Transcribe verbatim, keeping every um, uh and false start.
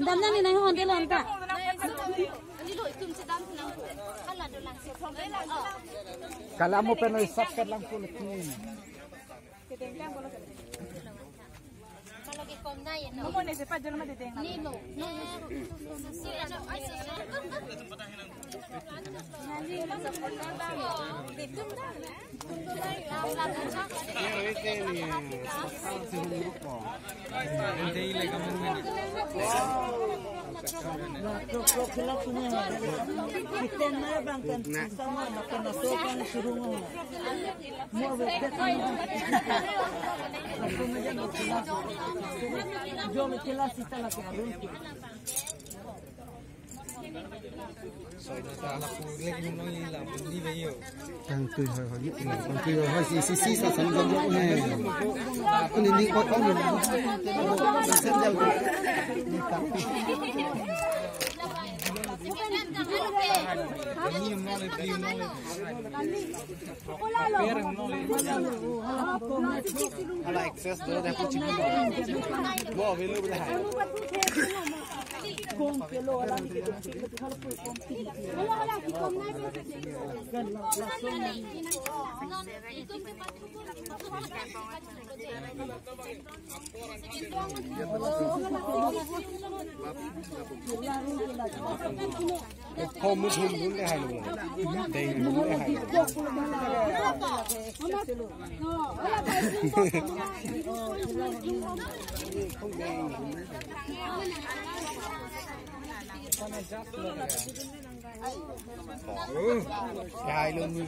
Damnang ni nang hon delo anta. Kala mo pen isap kat lang pun. Kalau ke kom na ye no. Ni no. Kangtui hoi hoi, kangtui hoi hoi, si si si sa sam jam jam he. Kuni ni kot kong ni. Ala access do de puchi. Mo velu de hai. Hom mut hum dun le hai lo. Deng dun le hai lo. Hai lo ni.